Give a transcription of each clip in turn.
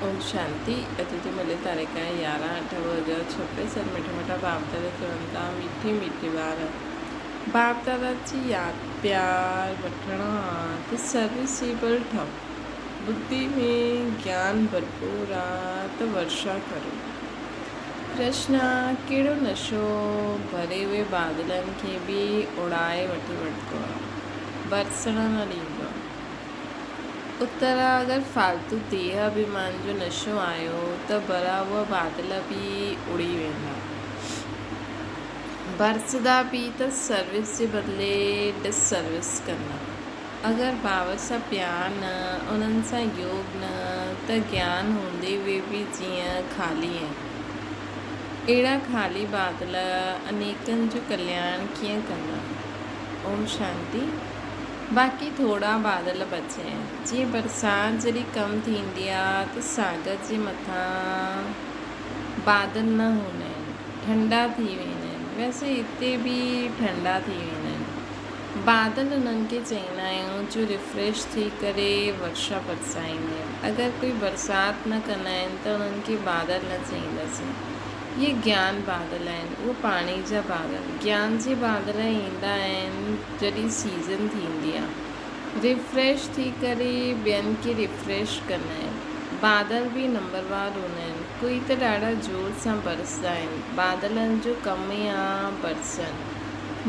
اوم شانتي اڄ جي ملي تاريخ آهي 11 8 2026 سر مٺا مٺا باپ دادا چون ٿا مٺي مٺي ٻار باپ دادا جي ياد پيار وٺڻ آ ته سروسيبل ٺهو ٻڌي ۾ گيان ڀرپور آ ته ورشا ڪرو پرشن آ ڪهڙو نشو ڀري اهي بادلن کي به اڙائي وٺي وٺندو آ برسڻ نه ڏيندو آ. اتر اگر فالتو ديهه اڀيمان جو نشو آيو ته برا اهي بادل به اڙي ويندا. برسدا به ته سروس جي بدلي ڊس سروس ڪندا. اگر بابا سان پيار نه، انهن سان يوگ نه ته گيان هوندي اهي به جيئن خالي آهن. اهڙا خالي بادل انيڪن جو ڪلياڻ ڪيئن ڪندا؟ اوم شانتي. باقي ٿورا بادل بچيا آهن. جيئن برسات جڏهن ڪم ٿيندي آ ته ساگر جي مٿان بادل نه هوندا آهن، ٺنڊا ٿي ويندا آهن. ويسي هتي به ٺنڊا ٿي ويندا آهن. بادل انهن کي چئيندا آهيون جو ريفريش ٿي ڪري ورشا برسائيندا آهن. اگر ڪوئي برسات نه ڪندا آهن ته انهن کي بادل نه چئينداسين. اهي گيان بادل آهن، اهي پاڻي جا بادل. گيان جي بادل ايندا آهن جڏهن سيزن ٿيندي آ. ريفريش ٿي ڪري ٻين کي ريفريش ڪندا آهن. بادل به نمبروار هوندا آهن. ڪوئي ته ڏاڍا زور سان برسدا آهن. بادلن جو ڪم ئي آ برسڻ.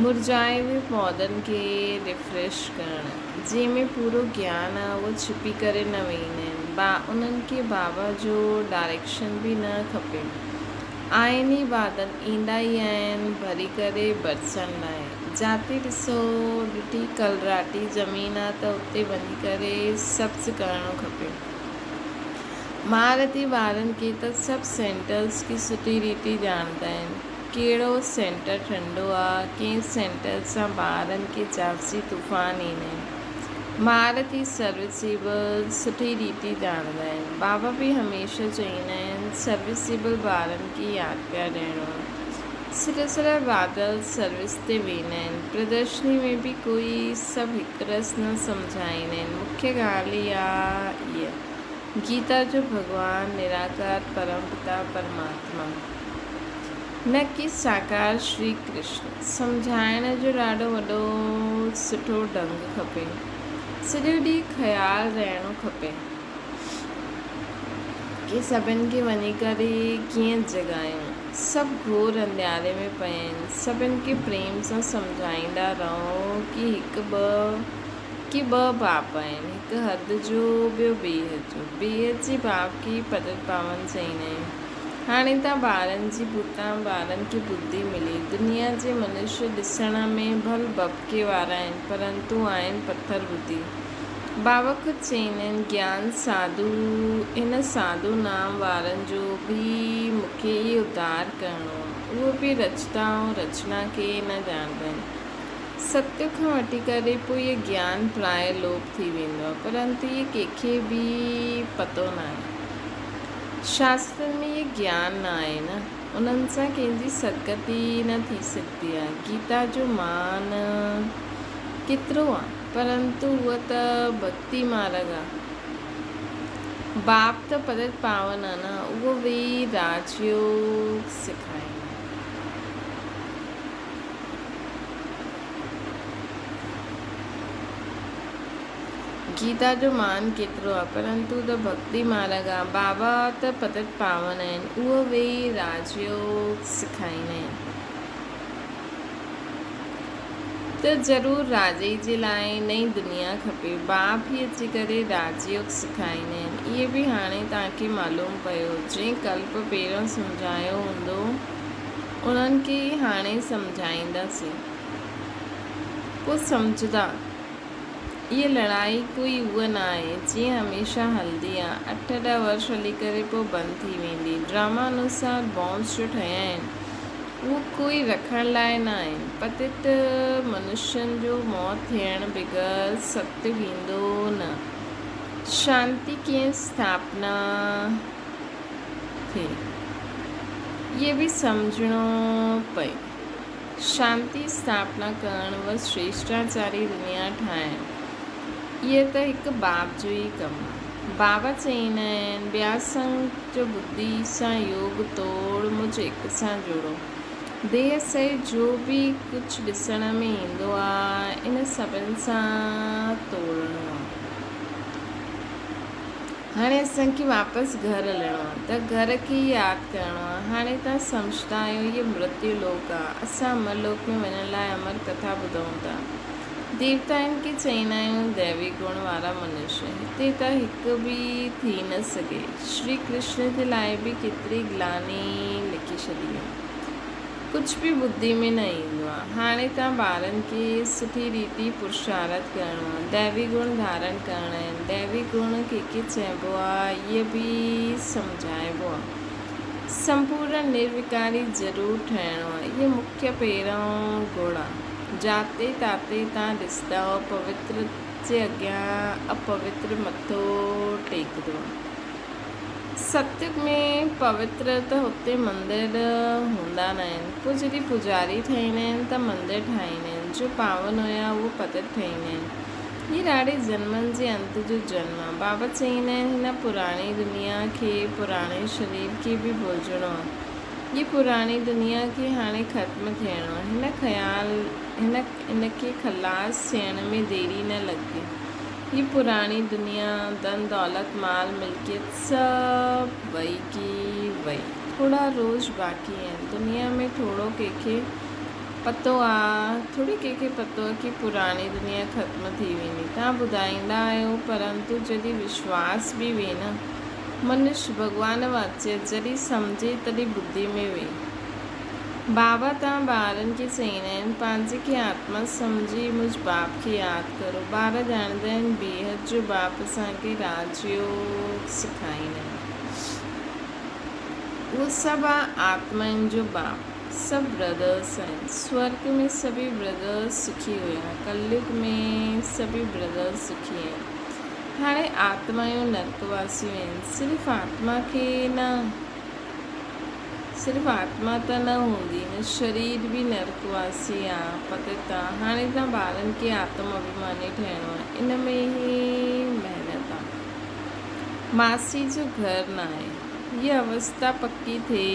مرجهائي به پودن کي ريفريش ڪرڻ. جنهن ۾ پورو گيان آ اهو ڇپي ڪري نه ويهندا آهن. با انهن کي بابا جو ڊائريڪشن به نه کپي. آهن ئي بادل ايندا ئي آهن ڀري ڪري برسڻ لاء. جاتي ڏسو ڏٺي ڪلراٽي زمين آ ته اتي وڃي ڪري سبز ڪرڻو کپي. مهارتي ٻارن کي ته سڀ سينٽرز کي سٺي ريتي ڄاڻندا آهن. ڪهڙو سينٽر ٺنڊو آ، ڪنهن سينٽر سان ٻارن کي جاسي طوفان ايندا آهن. مهارتي سروسيبل سٺي ريتي ڄاڻندا آهن. بابا به هميشه چئيندا آهن سروسيبل ٻارن کي ياد پيا ڏيڻو آ. سرا سرا بادل سروس تي ويندا آهن. پردرشني ۾ به ڪوئي سڀ هڪ رس نه سمجهائيندا آهن. مکيه ڳالهه ئي آ ايء گيتا جو ڀڳوان نراڪار پرم پتا پرماتما. نه ڪي ساڪار شري ڪرشن. سمجهائڻ جو ڏاڍو وڏو سٺو ڍنگ کپي. سڄو ڏينهن خيال رهڻو کپي ڪي سڀن کي وڃي ڪري ڪيئن جڳايون. سڀ گهور انڌياري ۾ پيا آهن. سڀن کي پريم سان سمجهائيندا رهو ڪي هڪ ٻه ڪي ٻه باپ آهن. هڪ حد جو ٻيو بيحد جو. بيحد جي باپ کي پتت پاون چئيندا آهن. هاڻي ته ٻارن جي بوتان ٻارن کي ٻڌي ملي. دنيا جي منشيه ڏسڻ ۾ ڀل ڀڀڪي وارا آهن، پرنتو آهن پٿر ٻڌي. بابا خود چئيندا آهن، گيان ساڌو، هن ساڌو نام وارن جو به مون کي ئي اڌار ڪرڻو آهي. اهي به رچتا ۽ رچنا کي نه ڄاڻندا آهن. ستيء کان وٺي ڪري پوء اهي گيان پراء لوپ ٿي ويندو آهي، پرنتو اهي ڪنهن کي به پتو ناهي. شاسترن ۾ اهي گيان نه آهي نه، انهن سان ڪنهن جي سدگتي نه ٿي سگهندي آهي. گيتا جو مان ڪيترو آهي، پرنتو اهو ته ڀڳتي مارڳ آهي. باپ ته پتت پاون آهي نه، اهو ويهي راج يوگ سکائيندو. گيتا جو مان ڪيترو آ، پرنتو ته ڀڳتي مارڳ آ. بابا ته پتت پاون آهن، اهو ويهي راج يوگ سکائيندا آهن ته ضرور راجئي جي لاء نئين دنيا کپي. باپ ئي اچي ڪري راج يوگ سکائيندا آهن. اهي به هاڻي توهان کي معلوم پيو. جنهن ڪلپ پهريون سمجهايو هوندو، انهن کي ئي هاڻي سمجهائينداسين. پوء سمجهندا. هيء لڙائي ڪوئي اها نه آهي، جيئن هميشه هلندي آ. اٺ ڏهه ورش هلي ڪري پوء بند ٿي ويندي. ڊراما انوسار بامس جو ٺهيا آهن، اهو ڪوئي رکڻ لاء نه آهن. پتت منشين جو موت ٿيڻ بغير ستيگ ايندو نه. شانتي ڪيئن اسٿاپنا ٿئي، اهي به سمجهڻو پئي. شانتي اسٿاپنا ڪرڻ و شريشٽاچاري دنيا ٺاهڻ، اهي ته هڪ باپ جو ئي ڪم آ. بابا چئيندا آهن، ٻيا سنگ جو ٻڌي سان يوگ توڙ مجھ هڪ سان جوڙو. ديهه سهت جو به ڪجھ ڏسڻ ۾ ايندو آ، ان سڀن سان توڙڻو آ. هاڻي اسان کي واپس گهر هلڻو آ ته گهر کي ئي ياد ڪرڻو آ. هاڻي توهان سمجهندا آهيو هيء مرتيو لوڪ آ. اسان امر لوڪ ۾ وڃڻ لاء امر ڪٿا ٻڌون ٿا. ديوتائن کي چئيندا آهيون ديوي گڻ وارا منش. هتي ته هڪ به ٿي نه سگهي. شري ڪرشن جي لاء به ڪيتري گلاني لکي ڇڏي آ. ڪجهه به ٻڌي ۾ نه ايندو آ. هاڻي توهان ٻارن کي سٺي ريتي پرشارٿ ڪرڻو آ. ديوي گڻ ڌارڻ ڪرڻا آهن. ديوي گڻ ڪنهن کي چئبو آ، اهي به سمجهائبو آ. سمپورڻ نروڪاري ضرور ٺهڻو آ. اهي مکيه پهريون گڻ آ. جاتي تاتي توهان ڏسندؤ پوتر جي اڳيان اپوتر مٿو ٽيڪندو آ. ستيگ ۾ پوتر ته هتي مندر هوندا ناهن. پوء جڏهن پوڄاري ٺهيندا آهن ته مندر ٺاهيندا آهن. جو پاون هيا اهو پتت ٺهيندا آهن. هي ڏاڍي جنمن جي انت جو جنم آهي. بابا چئيندا آهن هن پراڻي دنيا کي، پراڻي شرير کي به ڀلجڻو آهي. هي پراڻي دنيا کي هاڻي ختم ٿيڻو آهي. هن خيال هن ان کي خلاص ٿيڻ ۾ ديري نه لڳندي. هي پراڻي دنيا، ڌن دولت، مال ملڪيت سڀ وئي ڪي وئي. ٿورا روز باقي آهن. دنيا ۾ ٿورو ڪنهن کي پتو آ، ٿوري ڪنهن کي پتو آ ڪي پراڻي دنيا ختم ٿي ويندي. توهان ٻڌائيندا آهيو پرنتو جڏهن وشواس به وي نه. منش ڀڳوان واچي جڏهن سمجهي تڏهن ٻڌي ۾ وي. بابا توهان ٻارن کي چئيندا آهن، پنهنجي کي آتما سمجهي مجھ باپ کي ياد ڪرو. ٻار ڄاڻندا آهن بيحد جو باپ اسان کي راج يوگ سکائيندا آهن. اهو سڀ آ آتمائن جو باپ. سڀ برادرس آهن. سورگ ۾ سڀئي برادرس سکي هيا. ڪليگ ۾ سڀئي برادرس سکي آهن. هاڻي آتمايون نرڪ واسيون آهن. صرف آتما کي نه. صرف آتما ته نه هوندي نه شرير به نرڪ واسي آ پتت آ هاڻي تان ٻارن کي آتم اڀيماني ٺهڻو آ ان ۾ ئي محنت آ ماسي جو گهر ناهي هي اوستا پڪي ٿئي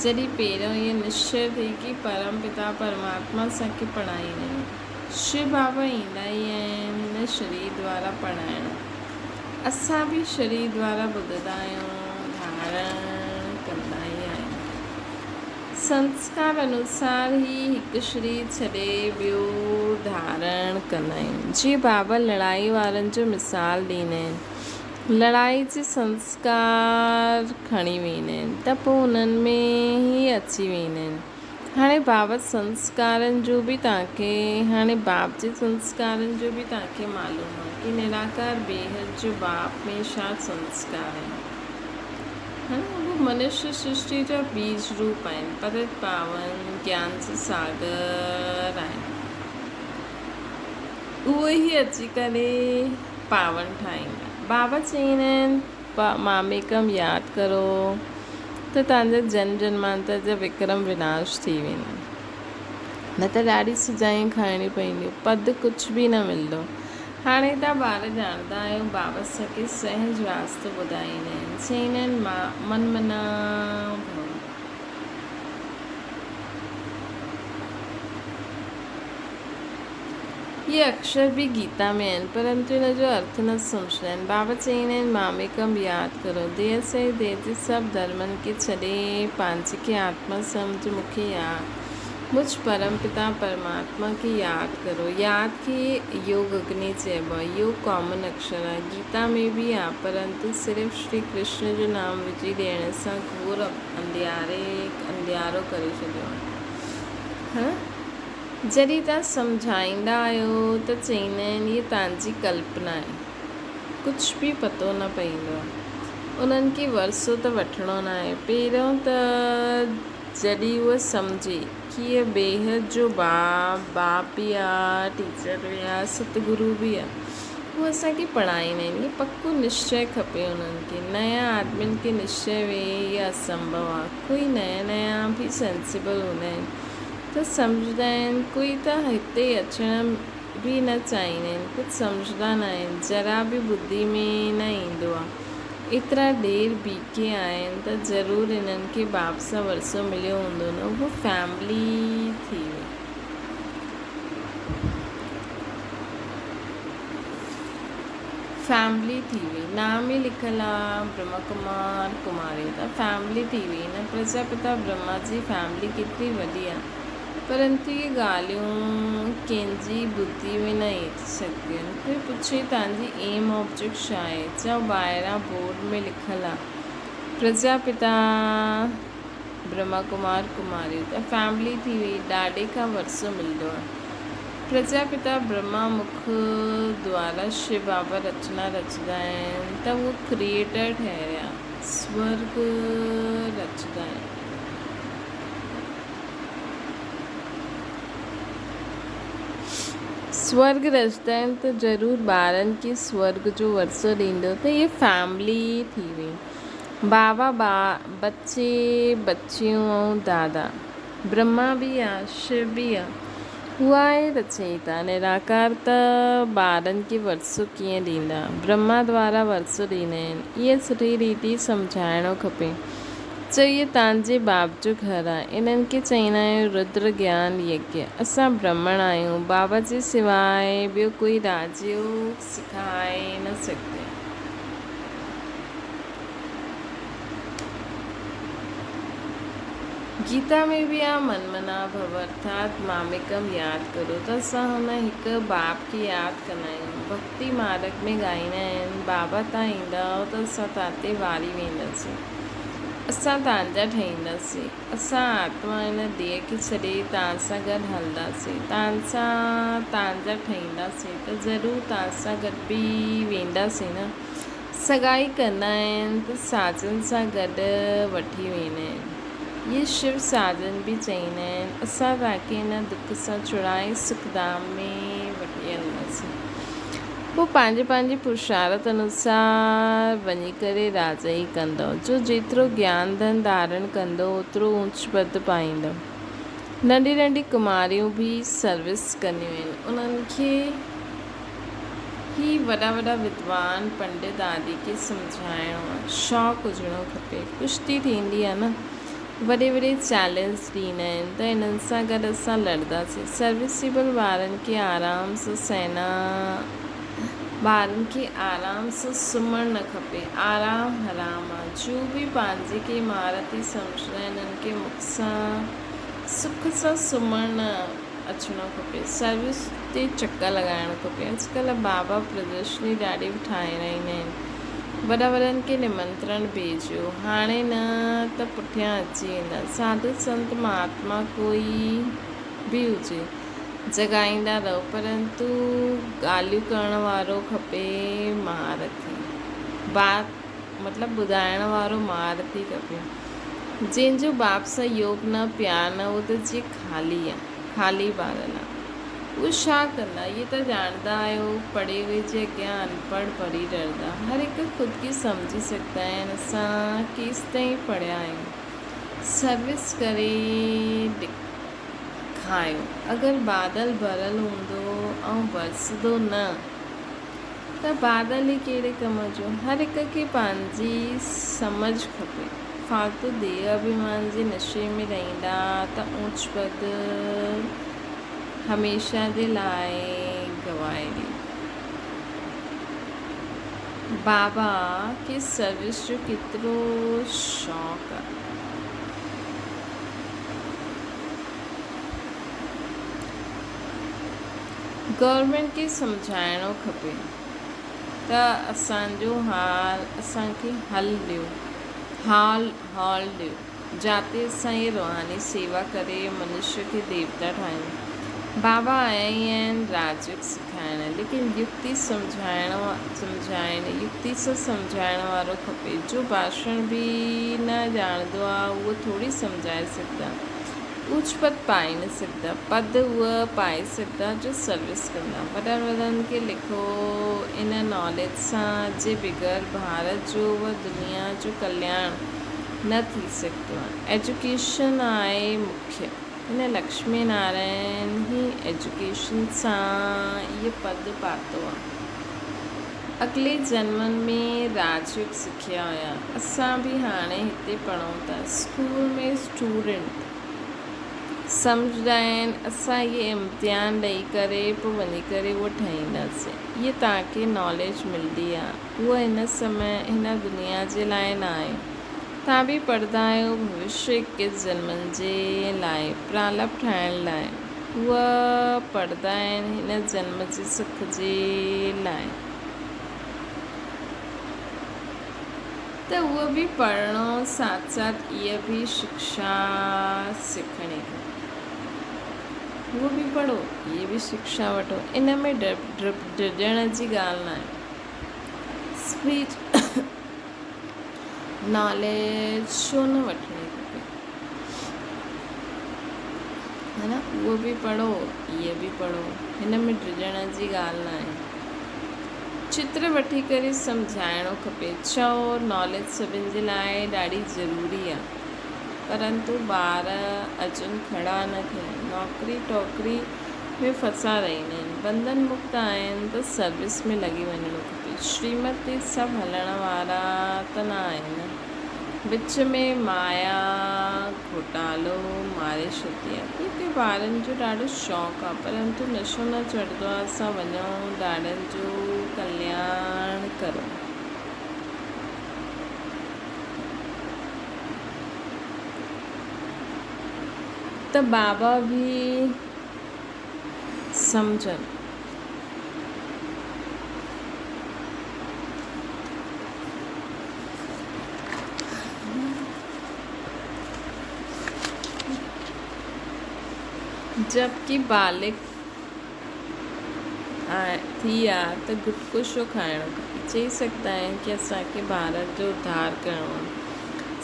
جڏهن پهريون هي نشچي ٿئي ڪي پرم پتا پرماتما اسان کي پڙهائيندا آهن شو بابا ايندا ئي آهن هن شرير دوارا پڙهائڻ. اسان به شرير دوارا ٻڌندا آهيون، ڌارڻ ڪندا ئي آهيون. سنسڪار انوسار ئي هڪ شرير ڇڏي ٻيو ڌارڻ ڪندا آهيون. جيئن بابا لڙائي وارن جو مثال ڏيندا آهن. لڙائي جي سنسڪار کڻي ويندا آهن ته پوء انهن ۾ ئي اچي ويندا آهن. هاڻي بابت سنسڪارن جو به توهان کي هاڻي باپ جي سنسڪارن جو به توهان کي معلوم آهي ڪي نراڪار بيحد جو باپ ۾ ڇا سنسڪار آهن. هاڻي اهو منشيه سرشٽي جا بيج روپ آهن، پتت پاون گيان جي ساگر آهن. اهو ئي اچي ڪري پاون ٺاهيندا. بابا چئيندا آهن. ماميڪم ياد ڪرو ته توهان جا جنم جنمانتر جا وڪرم وناش ٿي ويندا. نه ته ڏاڍي سزايون کائڻيون پونديون. پد ڪجهه به نه ملندو. هاڻي توهان ٻار ڄاڻندا آهيو بابا اسان کي سهج راستو ٻڌائيندا آهن. چئيندا آهن من منا ڀو. اهي اڪشر به گيتا ۾ آهن، پرنتو ان جو ارٿ نه سمجهندا آهن. بابا چئيندا آهن، ماميڪم ياد ڪرو. ديهه سهت ديهه جي سڀ ڌرمن کي ڇڏي پنهنجي کي آتما سمجهه، مون کي ياد، مجھ پرم پتا پرماتما کي ياد ڪرو. ياد کي يوگ اگني چئبو آهي. يوگ ڪامن اڪشر آهي. گيتا ۾ به آهي، پرنتو صرف شري ڪرشن جو نام وجهي ڏيڻ سان گهور انڌياري انڌيارو ڪري ڇڏيو آهي. ها نه؟ جڏهن توهان سمجهائيندا آهيو ته چئيندا آهن هيء توهان جي ڪلپنا آهي. ڪجهه به پتو نه پئيندو آهي. انهن کي ورثو ته وٺڻو ناهي. پهريون ته جڏهن هوء سمجهي ڪي هيء بيحد جو باپ، باپ به آ، ٽيچر به آ، ستگرو به آ. هو اسان کي پڙهائيندا آهن. هيء پڪو نشچي کپي انهن کي. نيا آدمين کي نشچي ويهي هيء اسنڀو آ. ڪوئي نيا نيا به سينسيبل هوندا آهن. ته سمجهندا آهن ڪوئي ته هتي اچڻ به نه چاهيندا آهن، ڪجهه سمجهندا نه آهن، ذرا به ٻڌي ۾ نه ايندو آهي. ايترا ڍير بي ڪي آهن ته ضرور انهن کي باپ سان ورثو مليو هوندو نه، اهو فيملي ٿي وئي. فيملي ٿي وئي. نام ئي لکيل آ برهما ڪمار ڪماري ته فيملي ٿي وئي نه. پرجاپتا برهما جي فيملي ڪيتري وڏي آ. پرنتو اهي ڳالهيون ڪنهن جي ٻڌي ۾ نه اچي سگهنديون آهن. ڪوئي پڇي توهان جي ايم آبجيڪٽ ڇا آهي؟ چئو ٻاهران بورڊ ۾ لکيل آ پرجاپتا برهما ڪمار ڪماري ته فيملي ٿي وئي ڏاڏي کان ورثو ملندو آ. پرجاپتا برهما مک دوارا شو بابا رچنا رچندا آهن ته اهو ڪريئيٽر ٺهريا سورڳ رچندا آهن. سورڳ رچندا آهن ته ضرور ٻارن کي سورڳ جو ورثو ڏيندو ته هيء فيملي ٿي وئي. بابا، بچي، بچيون ۽ دادا. برهما به آ، شو به آ. هو آهي رچيتا. نراڪار ته ٻارن کي ورثو ڪيئن ڏيندا؟ برهما دوارا ورثو ڏيندا آهن. اهي سٺي ريتي سمجهائڻو کپي. چئي اهي تان جي باپ جو گهر آ. انهن کي چئيندا آهيون ردر گيان يگيا. اسان برهمڻ آهيون. بابا جي سواء ٻيو ڪوئي راجيوگ سکائي نه سگهندو. گيتا ۾ به آ من منا ڀو ارٿات ماميڪم ياد ڪرو ته اسان هن هڪ باپ کي ياد ڪندا آهيون. ڀڳتي مارڳ ۾ ڳائيندا آهن بابا تان ايندؤ ته اسان تاتي واري وينداسين. اسان تان جا ٺهينداسين. اسان آتما هن ديهه کي ڇڏي تان سان گڏ هلنداسين. تان سان تان جا ٺهينداسين ته ضرور تان سان گڏ به وينداسين نه. سڳائي ڪندا آهن ته ساجن سان گڏ وٺي ويندا آهن. اهي شو ساجن به چئيندا آهن، اسان توهان کي هن دک سان ڇڙائي سک ڌام ۾ وٺي هلنداسين. پوء پنهنجي پنهنجي پرشارٿ انوسار وڃي ڪري راڄائي ڪندؤ. جو جيترو گيان ڌن ڌارڻ ڪندو اوترو اوچ پد پائيندو. ننڍي ننڍي ڪماريون به سروس ڪنديون آهن. انهن کي. هي وڏا وڏا ودوان پنڊت آدي کي سمجهائڻو آ، شوق هجڻو کپي، ڪشتي ٿيندي آ نه، وڏي وڏي چئلينج ڏيندا آهن ته انهن سان گڏ اسان لڙنداسين، سروسيبل ٻارن کي آرام سان سهنا ٻارن کي آرام سان سمهڻ نه کپي، آرام حرام آ، جو به پنهنجي کي مهارتي سمجهندا آهن انهن کي مک سان سک سان سمهڻ نه اچڻو کپي سروس تي چڪر لڳائڻ کپي اڄڪلهه بابا پردرشني ڏاڍي ٺاهرائيندا آهن وڏا وڏن کي نمنترڻ ڀيجيو هاڻي نه ته پٺيان اچي ويندا ساڌو سنت مهاتما ڪوئي به هجي جڳائيندا رهو پرنتو ڳالهيون ڪرڻ وارو کپي مهارٿي بات مطلب ٻڌائڻ وارو مهارٿي کپي. جنهن جو باپ سان يوگ نه پيار نه اهو ته جيئن خالي آ، خالي بادل آ. اهو ڇا ڪندا؟ اهي ته ڄاڻندا آهيو پڙهي هئي جي اڳيان انپڙهه پڙهي ڊرندا. هر هڪ خود کي سمجهي سگهندا آهن اسان ڪيستائين پڙهيا آهيون. سروس ڪري ڏيکايو. اگر بادل ڀريل هوندو ۽ برسندو نه. ته بادل ئي ڪهڙي ڪم جو؟ هر هڪ کي پنهنجي سمجهه کپي. فالتو ديهه اڀيمان جي نشي ۾ رهندا ته اوچ پد هميشه جي لاء گنوائي ڏيندا. بابا کي سروس جو ڪيترو شوق آ. گورنمينٽ کي سمجهائڻو کپي ته اسان جو حال اسان کي حل ڏيو حال حال ڏيو جاتي اسان هي روحاني سيوا ڪري منشي کي ديوتا ٺاهيون بابا آيا ئي آهن راجيوگ سکائڻ ليڪن يڪتي سمجهائڻ سمجهائڻ يڪتي سان سمجهائڻ وارو کپي جو ڀاشڻ به نه ڄاڻندو آ اهو ٿوري سمجهائي سگهندا. اوچ پد پائي نه سگهندا، پد اهي پائي سگهندا جو سروس ڪندا. وڏن وڏن کي لکو ان ناليج سان جي بغير ڀارت جو و دنيا جو ڪلياڻ نه ٿي سگهندو آهي. ايجوڪيشن آهي مکيه. هن لڪشمي نارائڻ ئي ايجوڪيشن سان اهو پد پاتو آ. اڳلي جنمن ۾ راجيوگ سکيا هيا. اسان به هاڻي هتي پڙهون ٿا. اسڪول ۾ اسٽوڊنٽ سمجهندا آهن اسان اهي امتحان ڏئي ڪري پوء وڃي ڪري اهو ٺهينداسين. اهي توهان کي ناليج ملندي آ. اهو هن سمي هن دنيا جي لاء نه آهي. توهان به پڙهندا آهيو ڀوشيه 21 جنمن جي لاء پرالپ ٺاهڻ لاء. هو پڙهندا آهن هن جنم جي سک جي لاء. ته اهو به پڙهڻو ساٿ ساٿ اها به شڪشا سکڻي کپي. اهو به پڙهو اهي به شڪشا وٺو ان ۾ ڊڄڻ جي ڳالهه ناهي. اسپيچ ناليج ڇو نه وٺڻي کپي ها نه اهو به پڙهو اهي به پڙهو هن ۾ ڊڄڻ جي ڳالهه نه آهي چتر وٺي ڪري سمجهائڻو کپي چئو ناليج سڀن جي لاء ڏاڍي ضروري آهي پرنتو ٻار اڄن کڙا نه ٿيا آهن نوڪري ٽوڪري ۾ ڦسا رهندا آهن بنڌن مڪت آهن ته سروس ۾ لڳي وڃڻو کپي. شريمت تي سڀ هلڻ وارا ته نه آهن. وچ ۾ مايا گهوٽالو ماري ڇڏيندي آهي. ڪي ڪي ٻارن جو ڏاڍو شوق آهي پرنتو نشو نه چڙهندو آهي اسان وڃون ڏاڏن جو ڪلياڻ ڪرون. ته بابا به سمجهن. جبڪه بالغ ٿي آ ته گٽڪو ڇو کائڻو کپي؟ چئي سگهندا آهن ڪي اسان کي ڀارت جو اڌار ڪرڻو آ.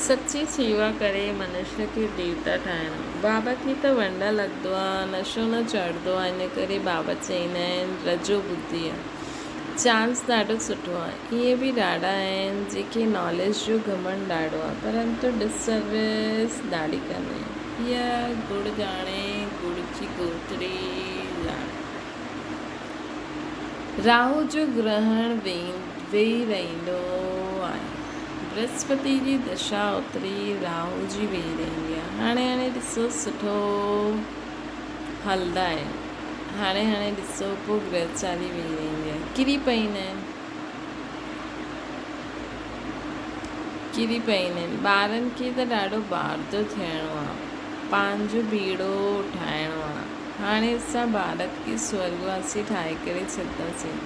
سچي شيوا ڪري منشيء کي ديوتا ٺاهڻو. بابا کي ته ونڊا لڳندو آ، نشو نه چڙهندو آ، ان ڪري بابا چئيندا آهن رجو ٻڌي آ. چانس ڏاڍو سٺو آ. ائين به ڏاڍا آهن جيڪي ناليج جو گهمنڊ ڏاڍو آ پرنتو ڊس سروس ڏاڍي ڪندا آهن. هيء گڙ ڄاڻي گڙ جي ڳوٿري ڄاڻي. راهو جو گرهڻ ويهي رهندو آهي. برهسپتي جي دشا اوتري راهو جي ويهي رهندي آهي. هاڻي هاڻي ڏسو سٺو هلندا آهن. هاڻي هاڻي ڏسو پوء گرهچاري ويهي رهندي آهي. ڪري پئيندا آهن. ڪري پئيندا آهن. ٻارن کي ته ڏاڍو باردو ٿيڻو آهي. پنهنجو ٻيڙو ٺاهڻو آهي. هاڻي اسان ڀارت کي سورڳواسي ٺاهي ڪري ڇڏنداسين.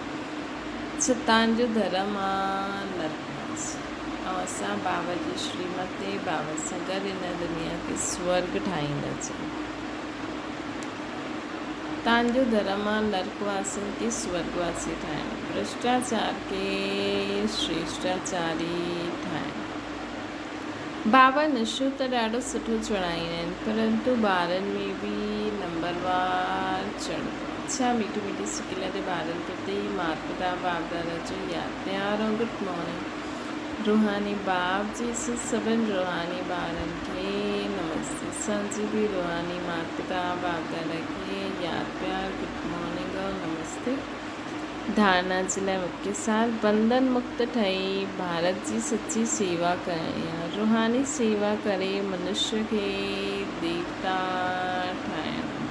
ستان جو ڌرم آ نرڪواس ۽ اسان بابا جي شريمت تي بابا سان گڏ هن دنيا کي سورڳ ٺاهينداسين. تان جو ڌرم آ نرڪواسين کي سورڳواسي ٺاهڻ، ڀرشٽاچار کي شريشٽاچاري ٺاهڻ. بابا نشو ته ڏاڍو سٺو چڙهائيندا آهن پرنتو ٻارن ۾ به نمبر وار چڙهندو آهي. اڇا ميٺي ميٺي سڪيلڌي ٻارن پرتي مات پتا باپ دادا جو ياد پيار ۽ گڊ مارننگ روحاني باپ جي سڀن روحاني ٻارن کي نمستي اسان جي به روحاني مات پتا باپ دادا کي ياد پيار گڊ مارننگ ۽ نمستي. ڌارڻا جي لاء مکيه سار، بنڌن مڪت ٺهي ڀارت جي سچي سيوا ڪرڻي آهي. روحاني سيوا ڪري منشيء کي ديوتا ٺاهڻو آهي.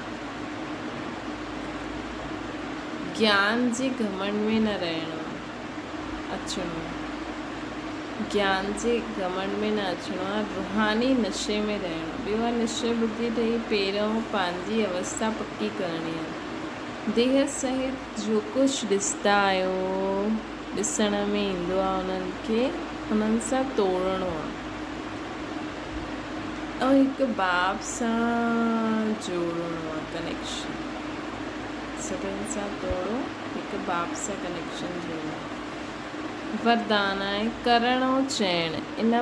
گيان جي گهمنڊ ۾ نه رهڻو آهي، اچڻو آهي. گيان جي گهمنڊ ۾ نه اچڻو آهي، روحاني نشي ۾ رهڻو آهي. ٻيو آهي نشچي ٻڌي ٺهي پهريون پنهنجي اوستا پڪي ڪرڻي آهي. ديهه سهت جو ڪجهه ڏسندا آهيو، ڏسڻ ۾ ايندو آهي انهن کي انهن سان توڙڻو آهي ۽ هڪ باب سان جوڙڻو آهي ڪنيڪشن سڀن سان توڙو هڪ باب سان ڪنيڪشن جوڙو وردان آهي ڪرڻ ۽ چئڻ ان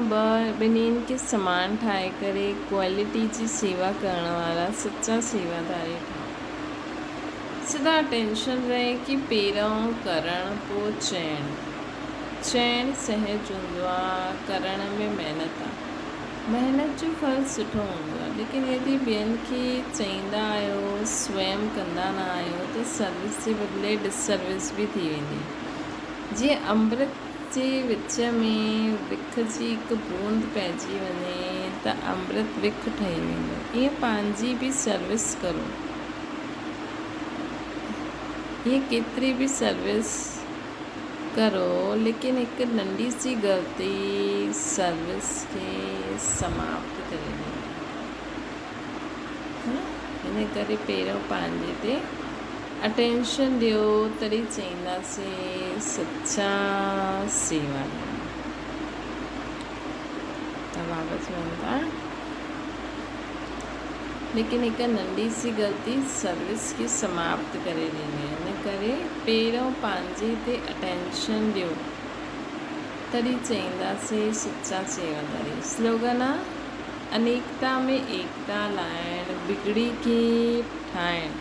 ٻنهين کي سمان ٺاهي ڪري ڪوالٽي جي سيوا ڪرڻ وارا سچا سيواڌاري ٺاهو. سدا ٽينشن رهي ڪي پهريون ڪرڻ پو چئڻ. چئڻ سهج هوندو آ ڪرڻ ۾ محنت آ. محنت جو ڦل سٺو هوندو آهي، ليڪن يدي ٻين کي چئيندا آهيو، سويم ڪندا نه آهيو ته سروس جي بدلي ڊس سروس به ٿي ويندي. جيئن امرت جي وچ ۾ وک جي هڪ بوند پئجي وڃي ته امرت وک ٺهي ويندو، ايئن پنهنجي به سروس ڪرو. ايئن ڪيتري به سروس ڪرو ليڪن هڪ ننڍي سي غلطي سروس کي سماپت ڪري ڏيندي آهي نه ان ڪري پهريون پنهنجي تي اٽينشن ڏيو تڏهن چئينداسين سچا سيوادار ته بابا چون ٿا ليڪن هڪ ننڍي سي غلطي سروس کي سماپت ڪري ڏيندي آهي ان ڪري پهريون پنهنجي تي اٽينشن ڏيو تڏهن چئينداسين سچا سيواداري. سلوگن آ انيڪتا ۾ ايڪتا لائڻ بگڙي کي ٺاهڻ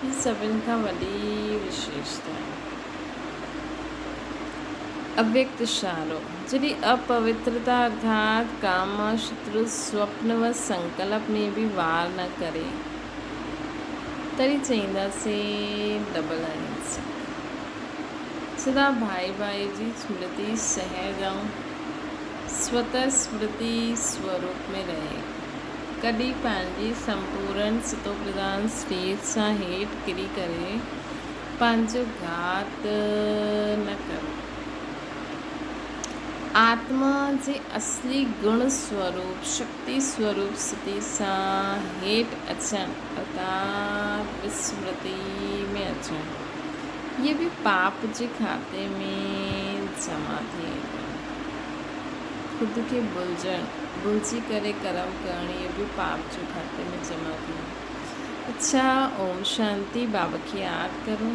هي سڀن کان وڏي وشيشتا آهي. اويڪت اشارو، جڏهن اپوترتا ارٿات ڪام، شترو، سوپن و سنڪلپ ۾ به وار نه ڪري، تڏهن چئينداسين ڊبل اهنسڪ. سدا ڀائي ڀائي جي سمرتي سهج ۽ سوته سمرتي سوروپ ۾ رهي. ڪڏهن پنهنجي سمپورڻ ستوپرڌان سرير سان هيٺ ڪري ڪري پنهنجو گهات نه ڪرو. آتما جي اصلي گڻ سوروپ، شڪتي سوروپ ستي سان هيٺ اچڻ ارٿات وسمرتي ۾ اچڻ، اهي به پاپ جي کاتي ۾ جمع ٿي ويندو آهي. خود کي ڀلجڻ، ڀلجي ڪري ڪرم ڪرڻ اهو به پاپ جي کاتي ۾ جمع ٿي ويندو. اڇا اوم شانتي بابا کي ياد ڪرو.